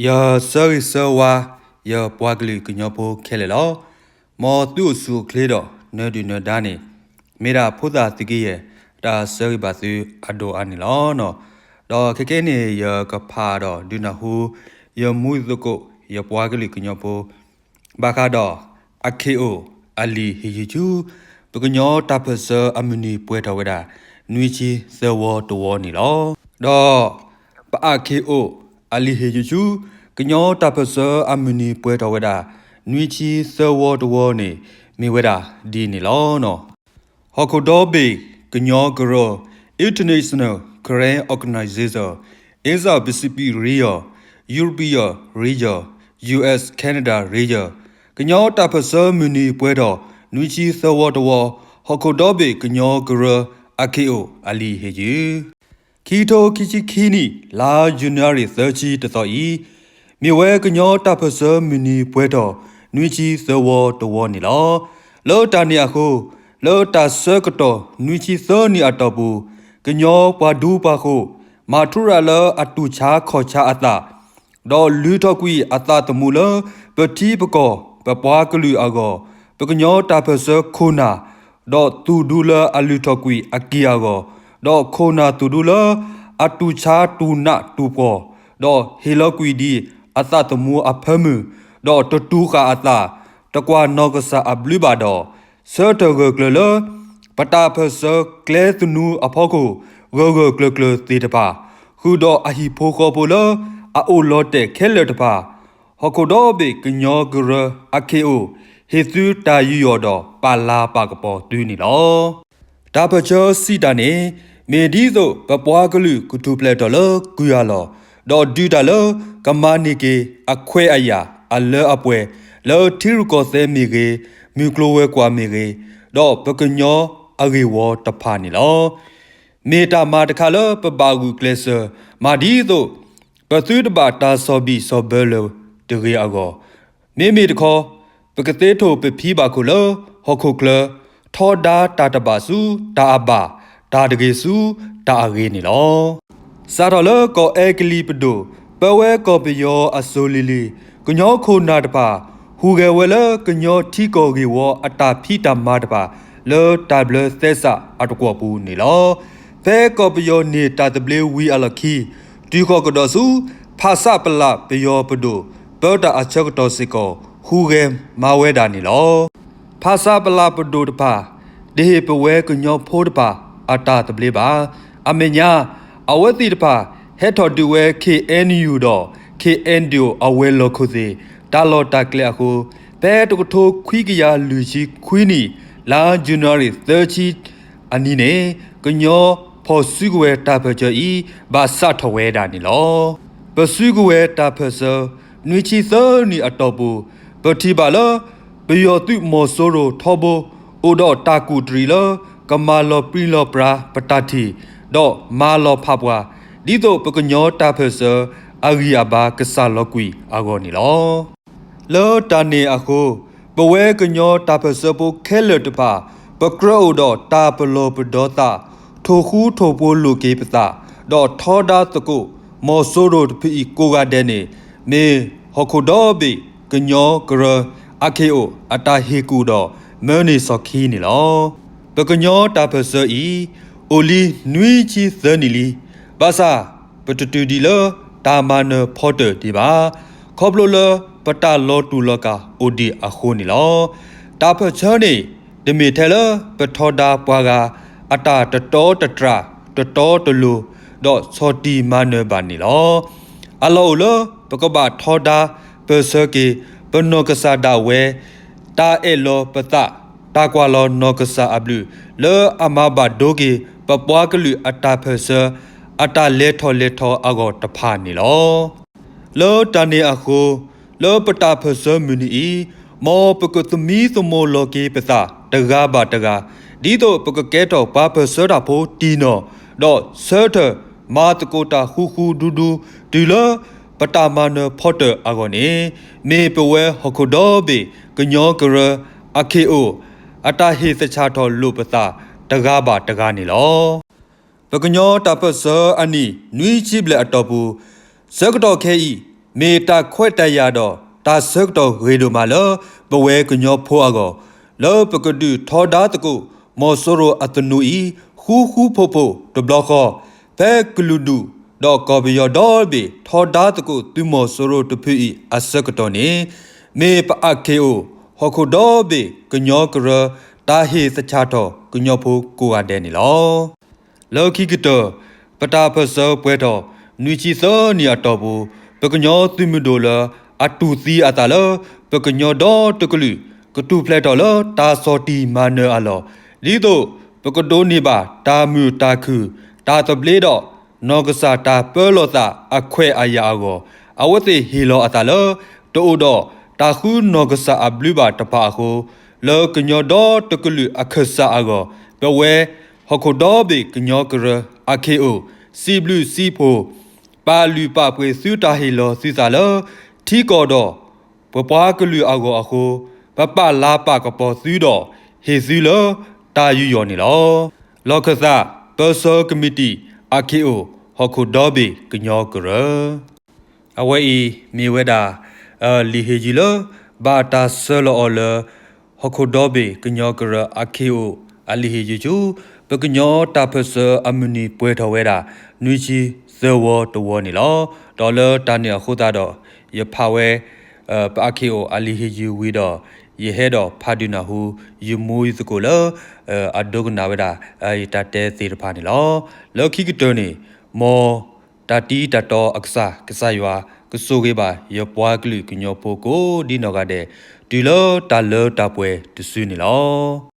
ယဆၢဂ့ၤဆၢဝါ ယပှၤကလုာ်ကညီဖိခဲလၢာ်လီၤ. မ်သုအိၣ်ဆူၣ်အိၣ်ချ့ဒီးနၢၤဒုၣ်နၢၤဒါန့ၣ် မ့ၢ်ဒၣ်ဖိသၣ်သုးက့ယဲၢ် တၢ်ဆၢဂ့ၤဘၣ်သုအဒိၣ်အါန့ၣ်လီၤ. ဒီးခဲကနံၣ်အံၤန့ၣ် ယကဖးဒီးဒုးနၢ်ဟူ ယမူသကိး ယပှၤကလုာ်ကညီဖိ ဘၣ်ဃးဒီး အခဲအိၣ် အလံာ်ဟ့ၣ်ယုၢ်ဆူ ပကညီတၢ်ပၢၢ်ဆၢအမုၢ်နံၤပှဲၤထီၣ်ဝဲဒၣ် နွံဆံသၢဝီတဝီန့ၣ်လီၤ. ဒီး ပအခဲအိၣ် အလံာ်ဟ့ၣ်ယုၢ်ဆူ ကညီတၢ်ပၢၢ်ဆၢအမုၢ်နံၤပှဲၤထီၣ်ဝဲဒၣ် နွံဆံသၢဝီတဝီန့ၣ် မ့ၢ်ဝဲဒၣ်ဒ်န့ၣ်လီၤ. ဟီၣ်ခိၣ်ဒီဘ့ၣ်ကညီကရၢ International Karen Organization, Asia Pacific Region, European Region, U S Canada Region ကညီတၢ်ပၢၢ်ဆၢမုၢ်နံၤပှဲၤထီၣ် နွံဆံသၢဝီတဝီ ဟီၣ်ခိၣ်ဒီဘ့ၣ်ကညီကရၢ အခဲအိၣ် အလံာ်ဟ့ၣ်ယုၢ် ခံကထိခံဆံခံနံၣ် လါယနူၤအါရံၤ သၢဆံတသီအံၤ မ့ၢ်ဝဲကညီတၢ်ပၢၢ်ဆၢမုၢ်နံၤပှဲၤထီၣ် နွံဆံသၢဝီတဝီန့ၣ်လီၤ. လၢတၢ်န့ၣ်အဃိ လၢတၢ်ဆၢကတီၢ်နွံဆံသၢနံၣ်အတီၢ်ပူၤ ကညီပှၤဒူပှၤဃိၣ် မၤထူရၤလၢအတူၢ်ဆါခီၣ်ဆါအသး ဒီးလုၢ်ထီၣ်ကွံာ်အသးသမူလၢ ပထံပကီၢ်ပပှၤကလုာ်အဂီၢ် ပကညီတၢ်ပၢၢ်ဆၢခိၣ်နၢ် ဒီးသူၣ်ဒူလၢအလုၢ်ထီၣ်ကွံာ်အက့ၢ်အဂီၢ်, ဒီးခိၣ်နၢ်သူၣ်ဒူလၢ အတူၢ်ဆါတူၢ်နးတူၢ်ပှီၢ်, ဒီးဟ့ၣ်လီၤကွံာ်ဒံးအသးသမူအဖၢမုၢ်, ဒီးတတူၢ်ဃာ်အသး, တကွၢ်နီၢ်ကစၢ်အဘျုးဘၣ်ဒီး, ဆၢထၢၣ်ဂၢၢ်ကျၢၤလၢ ပတၢ်ပၢၢ်ဆၢကျဲသနူအဖီခိၣ် ဂၢၢ်ဂၢၢ်ကျၢၤကျၢၤသ့ၣ်တဖၣ်, ဃုာ်ဒီးအဟံၣ်ဖိဃီဖိလၢ အအိၣ်လီၤတဲာ်ခဲလၢာ်တဖၣ်, ဟီၣ်ခိၣ်ဒီဘ့ၣ်ကညီကရၢ အခဲအိၣ် ဟ့ၣ်သုတၢ်ယူးယီၣ်ဒီးပာ်လၤပာ်ကပီၤသုန့ၣ်လီၤ. တၢ်ပၢၢ်ဆၢစံးတၢ်န့ၣ် မ့ၢ်ဒ်သိးပပှၤကလုာ်ကထူၣ်ဖျဲးထီၣ်လၢကုၢ်အလီၢ်, ဒီးဒုးတၢ်လၢကမၤန့ၢ်က့ၤအခွဲးအယာ်အလၢအပှဲၤ လၢထံရူၢ်ကီၢ်သဲးမ့ၢ်ဂ့ၤ, မုၢ်ကျိၤဝဲၤကွာ်မ့ၢ်ဂ့ၤ, ဒီးပကညီအဂ့ၢ်ဝီတဖၣ်န့ၣ်လီၤ. မ့ၢ်တၢ်မၤတခါလၢပဘၣ်ဂုာ်ကျဲးစၢး မၤဒ်သိး ပသုတဘၣ်တၢ်ဆီၣ်ဘံၣ်ဆီၣ်ဘၢလၢၤတဂ့ၤအဂီၢ်, မ့မ့ၢ်တခီ ပကသ့ထိၣ်ပဖံးဘၣ်ခိၣ်လၢဟီၣ်ခိၣ်ချၢ, ထီဒါတၢ်တဘၣ်ဆူတၢ်အဘၣ်, တၢ်တဂ့ၤဆူတၢ်အဂ့ၤန့ၣ်လီၤ. စးထီၣ်လၢကီၢ်အဲကလံးပဒိၣ် ပၢဝဲကီၢ်ပယီၤအစိၤလံၤလံၤ, ကညီခိၣ်နၢ်တဖၣ် ဟူးဂဲၤဝဲလၢကညီထံကီၢ်ဂ့ၢ်ဝီအတၢ်ဖံးတၢ်မၤတဖၣ် လၢတၢ်ဘျၢသဲစးအတကွီၢ်ပူၤန့ၣ်လီၤ. ဖဲကီၢ်ပယီၤန့ၢ်တၢ်သဘျ့ဝံၤအလီၢ်ခံ တုၤဃီၤကဒီးဆူ ဖဆပလ ပယီၤပဒိၣ် ပၢတၢ်အဆၢကတီၢ်စ့ၢ်ကီး ဟူးဂဲၤမၤဝဲဒၣ်န့ၣ်လီၤ. ဖဆပလပဒိၣ်တဖၣ် တဟ့ၣ်ပဝဲကညီဖိတဖၣ်အတၢ်သဘျ့ဘၣ်. အမဲာ်ညါ အဝဲသ့ၣ်တဖၣ် ဟဲထီၣ်ဒုးဝဲ ခ့ၣ်အဲၣ်ယူၣ် ဒီး ခ့ၣ်အဲၣ်ဒိၣ် အဝဲၤလီၢ်ခိၣ်သ့ၣ် တၢ်လီၢ်တၢ်ကျဲအဃိ ဖဲတကထိခွံကယၤလွံၢ်ဆံခွံနံၣ် လါယနူၤအါရံၤ သၢဆံ အနံၤန့ၣ် ကညီဖီၣ်စုကဝဲၤတၢ်ပၢၢ်ဆၢအံၤ ဘၣ်စးထီၣ်ဝဲဒၣ်န့ၣ်လီၤ. ပစုကဝဲၤတၢ်ပၢၢ်ဆၢ နွံဆံသၢနံၣ်အတီၢ်ပူၤ ပထံၣ်ဘၣ်လၢ ပယီၤသုးမီၤစိရိၤထီဘိ အိၣ်ဒီးတၢ်ကူၣ်တရံးလၢ ကမၤလီၤပြံလီၤပြါပတၢ်ထံၣ် ဒီးမၤလီၤဖးပှၤ ဒ်သိးပကညီတၢ်ပၢၢ်ဆၢအဂံၢ်အဘါကစၢ်လီၤကွံာ်အဂီၢ်န့ၣ်လီၤ. လၢတၢ်န့ၣ်အဃိ ပဝဲကညီတၢ်ပၢၢ်ဆၢဖိခဲလၢာ်တဖၣ် ပကြၢးအိၣ်ဒီးတၢ်ပလီၢ်ပဒီသး ထိၣ်ဃူထိၣ်ဖိးလိာ်က့ၤပသး ဒီးထီဒါသကိး မီၤစိရိၤတဖုအံၤကိးဂၤဒဲးန့ၣ် မ့ၢ်ဟီၣ်ခိၣ်ဒီဘ့ၣ်ကညီကရၢ အခဲအိၣ် အတၢ်ဟ့ၣ်ကူၣ်ဒီးမၢန့ၢ်စီၢ်ခံန့ၣ်လီၤ. ပကညီတၢ်ပၢၢ်ဆၢအံၤ အိၣ်လံနွံဆံသၢနံၣ်လံ. ဘၣ်ဆၣ် ပတတုၤဒံးလၢတၢ်မၤနၢၤဖီတၢၣ်ဒံးဘၣ်. ခီဖျိလၢပတၢ်လီၤတူၢ်လီၤကာ်အိၣ်ဒံးအဃိန့ၣ်လီၤ. တၢ်ပၢၢ်ဆၢန့ၣ် တမ့ၢ်ထဲလၢပထီဒါပှၤဂၤ အတၢ်တတီတတြၢ် တတီတလိၤ ဒီးဆီၣ်တံၢ်မၤနၢၤဘၣ်န့ၣ်လီၤ. အလီၢ်အိၣ်လၢပကဘၣ်ထီဒါပၢၢ်ဆၢက့ၤ ပနီၢ်ကစၢ်ဒၣ်ဝဲ တၢ်အဲၣ်လီၤပသး တၢ်ကွၢ်လီၤနီၢ်ကစၢ်အဘျုး လၢအမၤဘၣ်ဒိက့ၤ ပပှၤကလုာ်အတၢ်ပၢၢ်ဆၢ အတၢ်လဲၤထီၣ်လဲၤထီအဂီၢ်တဖၣ်န့ၣ်လီၤ. လၢတၢ်န့ၣ်အဃိ လၢပတၢ်ပၢၢ်ဆၢမုၢ်နံၤအံၤ မ်ပကသမံသမိးလီၤက့ၤပသးတဂၤဘၣ်တဂၤ ဒ်သိးပကကဲထီၣ်ပှၤပၢၢ်ဆၢတၢ်ဖိတံၢ်နီၢ် ဒီးဆၢထၢၣ်မၤသကိးတၢ်ဃူဃူဒူဒူ တုၤလၢပတၢ်မၤနၢၤဖီတၢၣ်အဂီၢ်န့ၣ် မ့ၢ်ပဝဲဟီၣ်ခိၣ်ဒီဘ့ၣ်ကညီကရၢ အခဲအိၣ် အတၢ်ဟ့ၣ်သဆၣ်ထီၣ်လိာ်ပသးတဂၤဘၣ်တဂၤန့ၣ်လီၤ. ပကညီတၢ်ပၢၢ်ဆၢအနံၣ်နွံဆံဘျဲၣ်အတီၢ်ပူၤ ဆၢကတီၢ်ခဲအံၤ မ့ၢ်တၢ်ခွဲးတၢ်ယာ်ဒီးတၢ်ဆၢကတီၢ်ဂ့ၤဒိၣ်မးလၢ ပဝဲကညီဖိအဂီၢ် လၢပကဒုးထီဒါသကိး မီၤစိရိၤအသနူအံၤ ဃူဃူဖိးဖိးတဘျီဃီ, ဖဲကလုာ်ဒူၣ်ဒီးကီၢ်ပယီၤဒီဘ့ၣ် ထီဒါသကိးသုးမီၤစိရိၤတဖုအံၤအဆၢကတီၢ်န့ၣ် မ့ၢ်ပ အၣ်ခ့ၣ်အိၣ် ဟီၣ်ခိၣ်ဒီဘ့ၣ်ကညီကရၢ တၢ်ဟ့ၣ်သဆၣ်ထီၣ်ကညီဖိကိးဂၤဒဲးန့ၣ်လီၤ. လၢခံကတၢၢ် ပတၢ်ပၢၢ်ဆၢပှဲၤထီၣ် နွံဆံသၢနံၣ်အတီၢ်ပူၤ ပကညီသုးမုၢ်ဒိၣ်လၢအတူၢ်သံအသးလၢ ပကညီဒီတကလုာ် ကထူၣ်ဖျဲးထီၣ်လၢတၢ်ဆီၣ်တံၢ်မၤနၢၤအလီၢ်, ဒ်သိးပကဒိးန့ၢ်ဘၣ်တၢ်မုာ်တၢ်ခုၣ် တၢ်သဘျ့ဒီး နီၢ်ကစၢ်တၢ်ပၢလီၤသးအခွဲးအယာ်အဂီၢ်, အဝဲသ့ၣ်ဟ့ၣ်လီၤအသးလၢ တအိၣ်ဒီးတၢ်ဃုနီၢ်ကစၢ်အဘျုးဘၣ်တဖၣ်အဃိ, လၢကညီဒီတကလုာ်အခၢၣ်စးအဂီၢ်, ပဝဲဟီၣ်ခိၣ်ဒီဘ့ၣ်ကညီကရၢ အၣ်ခ့ၣ်အိၣ် စံးဘျုးစံးဖှိၣ် ပာ်လုၢ်ပာ်ပှ့ၤသုတၢ်ဟ့ၣ်လီၤသုသးလၢ ထံကီၢ်ဒီးပပှၤကလုာ်အဂီၢ်အဃိ, ပပာ်လၤပာ်ကပီၤသုဒီး ဟ့ၣ်သုလၢတၢ်ယူးယီၣ်န့ၣ်လီၤ. လီၢ်ခၢၣ်သး ပၢဆှၢကမံးတံာ် အၣ်ခ့ၣ်အိၣ် ဟီၣ်ခိၣ်ဒီဘ့ၣ်ကညီကရၢ အဝဲအံၤမ့ၢ်ဝဲဒၣ် လံာ်ဟ့ၣ်ယုၢ်လၢ ဘၣ်တၢ်ဆှၢလီၤအီၤလၢ ဟီၣ်ခိၣ်ဒီဘ့ၣ်ကညီကရၢ အၣ်ခ့ၣ်အိၣ် အလံာ်ဟ့ၣ်ယုၢ်ဆူ ပကညီတၢ်ပၢၢ်ဆၢအမုၢ်နံၤပှဲၤထီၣ်ဝဲဒၣ် နွံဆံသၢဝီတဝီန့ၣ်လီၤ. ဒီးလၢတၢ်န့ၣ်အဃိသတးဒီး ယဖးဝဲ ပအၣ်ခ့ၣ်အိၣ်အလံာ်ဟ့ၣ်ယုၢ်ဝံၤဒီး ယဟဲဒီးဖးဒုးနၢ်ဟူ ယမူယသကိးလၢ အဒိကနၣ်ဝဲဒၣ် ယတၢ်တဲသ့ၣ်တဖၣ်န့ၣ်လီၤ. လၢခံကတၢၢ်န့ၣ် မ်တၢ်တံၤတၢ်တီအကစၢ် ကစၢ်ယွၤ ကဆိၣ်ဂ့ၤဘၣ်ယပှၤကလုာ်ကညီဖိကိးဒ်နီၢ်ဂၤဒဲး တုၤလၢတၢ်လၢတၢ်ပှဲၤတစုန့ၣ်လီၤ.